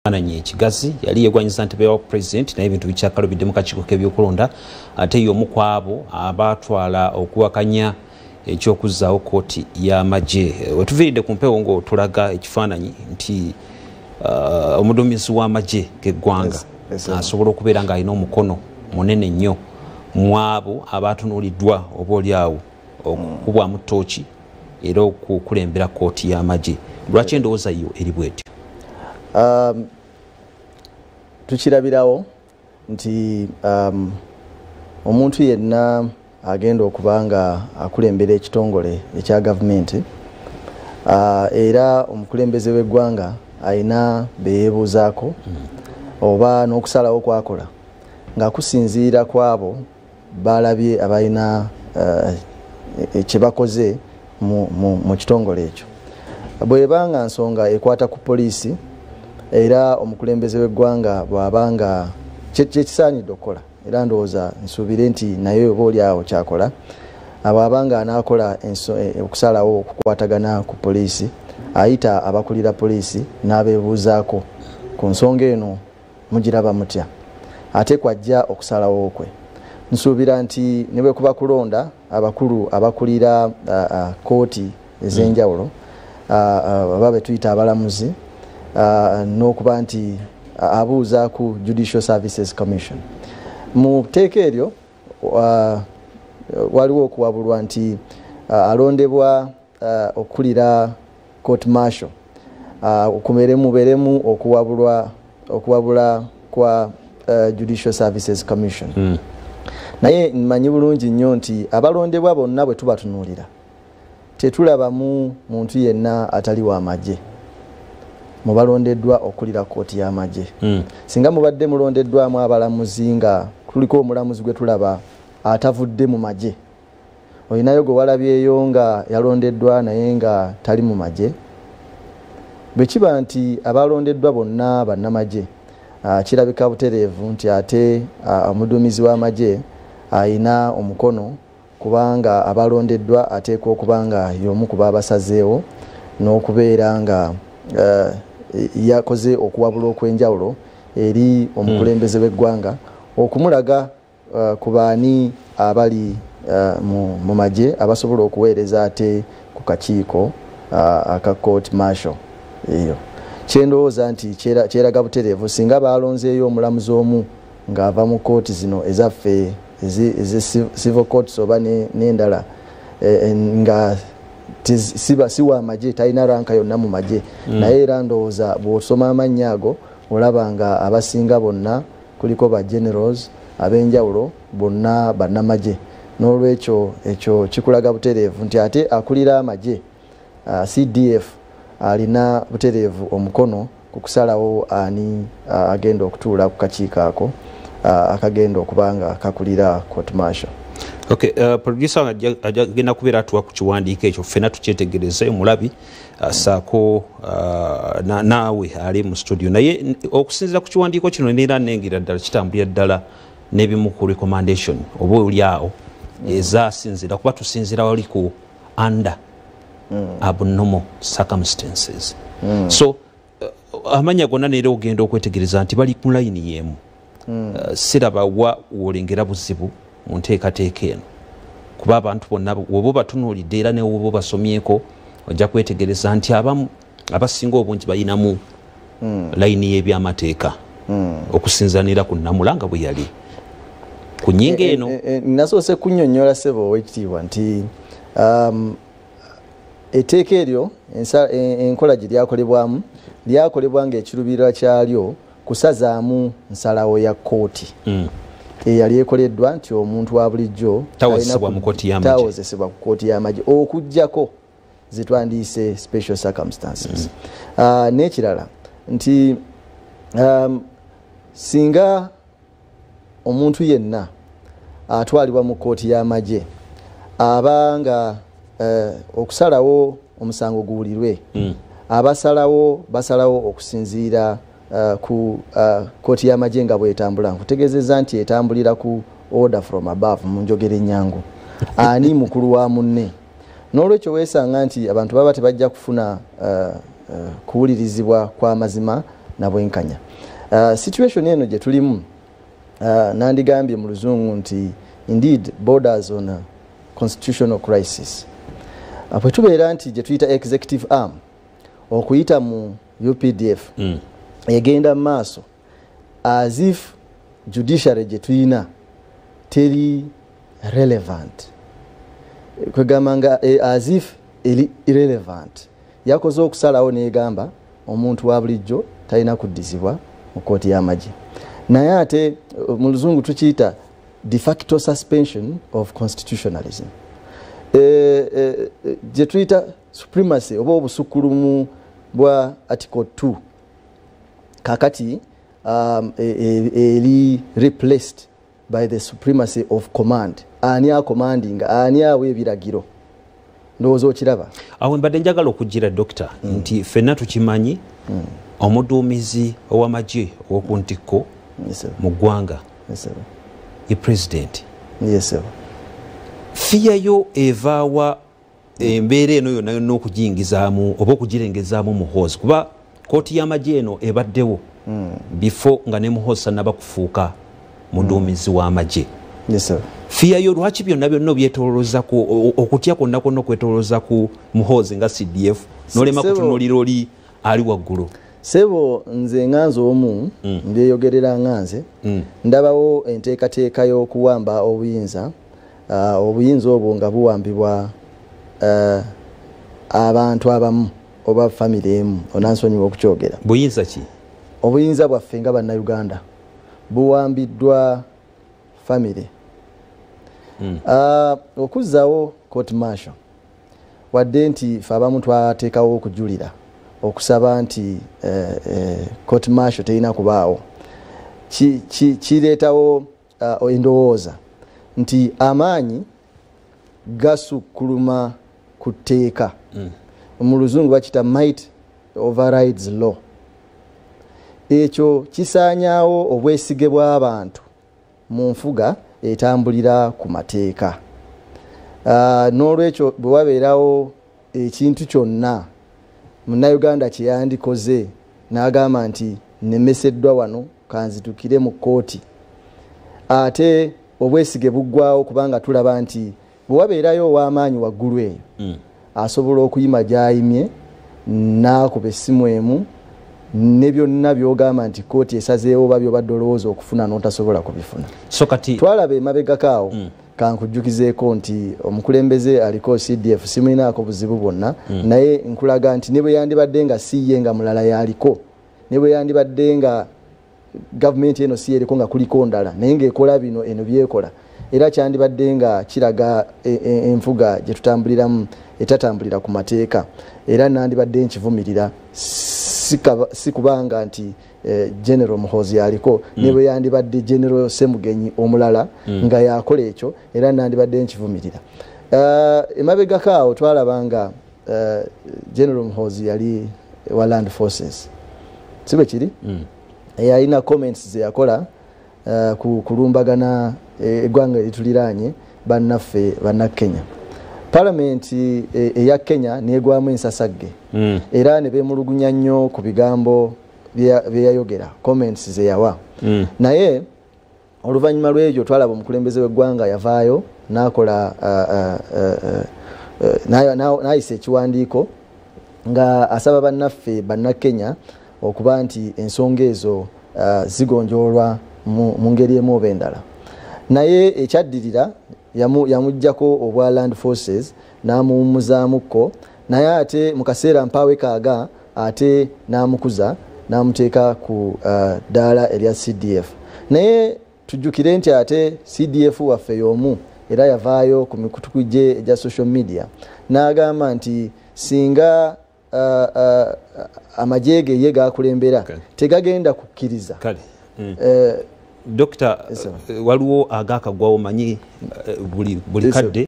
Ekifaananyi ekigazi yali yegwanyiza ntebe wa president, naye ebintu bikyakalubidde mu kakiiko k'ebyokulonda. Ate y'omu ku abo abaatwala okuwakanya ekyokuzzaawo kooti y'amagye. Wetuviiridde ku mpewo ng'otulaga ekifaananyi nti omuduumizi w'amagye g'eggwanga asobola okubeera ng'alina omukono munene nnyo mu abo abaatunuuliddwa oba oli awo okukubwamu ttooki era okukulembera kooti y'amagye. Lwaki endowooza yo eri bwetyo? Tukirabirawo nti omuntu yenna agenda okuba nga akulembera ekitongole ekya gavumenti, era omukulembeze w'eggwanga ayina beyeebuuzaako oba n'okusalawo kwakola nga kusinziira ku abo balabye abalina kye bakoze mu kitongole ekyo. Bw'eba nga nsonga ekwata ku poliisi, era omukulembeze w'eggwanga bw'aba nga kyekisaanidde okukola, era ndowooza nsuubire nti naye oba oli awo kyakola, bw'aba nga anaakola okusalawo okukwatagana ku poliisi, ayita abakulira poliisi n'abeebuuzaako ku nsonga eno, mugiraba mutya, ate kwajja okusalawo kwe. Nsuubira nti ne bwe kuba kulonda abakulu abakulira kooti ez'enjawulo, oba be tuyita abalamuzi, n'okuba nti abuuza ku Judicial Services Commission. Mu tteeka eryo waliwo okuwabulwa nti alondebwa okukulira court martial mubeeremu okuwabula kwa Judicial Services Commission. Naye mmanyi bulungi nnyo nti abalondebwa bonna bwe tubatunuulira, tetulabamu muntu yenna atali wa magye mubalondeddwa okulira kooti y'amagye. Singa mubadde mulondeddwamu abalamuzi nga kuliko omulamuzi gwe tulaba atavudde mu magye, olinayo gwe walabyeyo nga yalondeddwa naye nga tali mu magye? Bwe kiba nti abalondeddwa bonna bannamagye, kirabika butereevu nti ate omuduumizi w'amagye ayina omukono, kubanga abalondeddwa ateekwa okuba nga y'omu ku babasazeewo n'okubeera nga yakoze okuwabula okw'enjawulo eri omukulembeze w'eggwanga okumulaga ku baani abali mu magye abasobola okuweereza ate ku kakiiko aka court martial. Eyo kyendowooza nti kyeraga butereevu. Singa balonzeeyo omulamuzi omu ng'ava mu kooti zino ezaffe eze civil courts oba n'endala nga siba si wa magye, talina rank yonna mu magye, naye era ndowooza bw'osoma amannya ago olaba nga abasinga bonna kuliko ba generals ab'enjawulo, bonna bannamagye. N'olwekyo ekyo kikulaga butereevu nti ate akulira amagye, CDF, alina butereevu omukono ku kusalawo ani agenda okutuula ku kakiiko ako akagenda okuba nga kakulira court martial. Okay, producer agenda kubeera atuwa ku kiwandiiko ekyo ffenna tukyetegereze, omulabi saako naawe ali mu studio. Naye okusinziira ku kiwandiiko kino, neera nengera ddala kitambulira ddala n'ebimu ku recommendation oba oli awo ezasinziira, kuba tusinziira wali ku under abnormal circumstances. So amanya gonna neera ogenda okwetegereza nti bali ku layini y'emu. Siraba wa wolengera buzibu mu nteekateeka eno, kuba abantu bonna woba obatunuulidde era ne woba obasomyeko, ojja kwetegereza nti abamu abasinga obungi balinamu layini y'ebyamateeka okusinziira ku nnamula nga bwe yali ku nnyingo eno. Nasoose kunnyonnyola, ssebo owekitiibwa, nti etteeka eryo enkola gye lyakolebwamu, lyakolebwa ng'ekiruubirirwa kyalyo kusazaamu nsalawo ya kkooti eyali ekoleddwa nti omuntu wa bulijjo tawozesebwa mu kkooti y'amagye. Tawozesebwa ku kkooti y'amagye okuggyako zetwandiise special circumstances. N'ekirala nti singa omuntu yenna atwalibwa mu kkooti y'amagye aba nga okusalawo omusango guwulirwe, abasalawo basalawo okusinziira ku kkooti y'amagye nga bwetambula. Nkutegeezezza nti etambulira ku order from above, mu njogera ennyangu, ani mukulu wa munne. N'olwekyo weesanga nti abantu baba tebajja kufuna kuwulirizibwa kw'amazima. na bwenkanya. Situation eno gye tulimu, nandigambye mu luzungu nti indeed borders on a constitutional crisis. Bwe tubeera nti gye tuyita executive arm okuyita mu UPDF egenda mu maaso as if judiciary gye tuyina teri relevant, kwegamba nga as if eri irrelevant, yakoze okusalawo negamba omuntu wa bulijjo talina kuddizibwa mu kkooti y'amagye. Naye ate mu luzungu tukiyita de facto suspension of constitutionalism, gye tuyita supremacy oba obusukkulumu bwa article 2 kakati eri replaced by the supremacy of command. Ani acommanding, ani awa ebiragiro? Ndowooza okiraba. Awo mbadde njagala okugira dokita nti ffenna tukimanyi omuduumizi ow'amagye ow'oku ntikko mu ggwanga ye president. Fear yo evaawa embeera eno yonna yonna okugiyingizaamu oba okugirengezaamu Muhoozi, kuba kooti y'amagye eno ebaddewo before nga ne Muhoozi tannaba kufuuka muduumizi w'amagye. Fear yo lwaki byonna byonna obyetoolooza ku okutya kwonna kwonna okwetoolooza ku Muhoozi nga CDF n'olema kutunuulira oli ali waggulu? Sebo, nze nganze omu mbyeyogerera nganze ndabawo enteekateeka y'okuwamba obuyinza, obuyinza obwo nga buwambibwa abantu abamu oba famire emu, onansonyiwa okukyogera. Buyinza ki? Obuyinza bwaffe nga bannayuganda buwambiddwa famire. Okuzzaawo court martial, wadde nti fe abamu twateekawo okujulira okusaba nti court martial terina kubaawo, kireetawo endowooza nti amaanyi gasukkuluma ku tteeka. Mu luzungu bakiyita might overrides law. Ekyo kisaanyaawo obwesige bw'abantu mu nfuga etambulira ku mateeka. N'olwekyo bwe wabeerawo ekintu kyonna munnayuganda kye yandikoze n'agamba nti nnemeseddwa wano kanzitukire mu kkooti, ate obwesige buggwawo kubanga tulaba nti bwe wabeerayo ow'amaanyi waggulu eyo asobola okuyima gy'ayimye n'akuba essimu emu ne byonna by'ogamba nti kkooti esazeewo oba by'obadde olowooza okufuna n'otasobola kubifuna. So kati twalaba emabegako awo, kankujjukizeeko nti omukulembeze aliko CDF simulinaako buzibu bwonna, naye nkulaga nti ne bwe yandibadde nga si ye nga mulala yaliko, ne bwe yandibadde nga gavumenti eno si yeriko nga kuliko ndala naye ng'ekola bino eno byekola, era kyandibadde nga kiraga enfuga gye tutambuliramu etatambulira ku mateeka, era nandibadde nkivumirira si kubanga nti General Muhoozi yaliko, ne bwe yandibadde General Semugenyi omulala nga yakola ekyo, era nandibadde nkivumirira. Emabegako awo twalaba nga General Muhoozi yali wa Land Forces, si bwe kiri? Yalina comments ze yakola ku kulumbagana eggwanga erituliraanye bannaffe bannakenya. Palamenti eya Kenya negwamu ensasagge era ne beemulugunya nnyo ku bigambo bye yayogera, comments ze yawa. Naye oluvannyuma lw'ebyo twalaba omukulembeze w'eggwanga yavaayo n'akola n'ayisa ekiwandiiko nga asaba bannaffe bannakenya okuba nti ensonga ezo zigonjoolwa mu ngeri emu oba endala. Naye ekyaddirira yamuggyako obwa Land Forces n'amuwummuzaamuko, naye ate mu kaseera mpaawe kaaga ate n'amukuza n'amuteeka ku ddaala erya CDF. Naye tujjukire nti ate CDF waffe y'omu era yavaayo ku mikutu gye egya social media n'agamba nti singa amagye ge ye gakulembera tegagenda kukkiriza. Dokita, waliwo agakagwawo manyi buli kadde.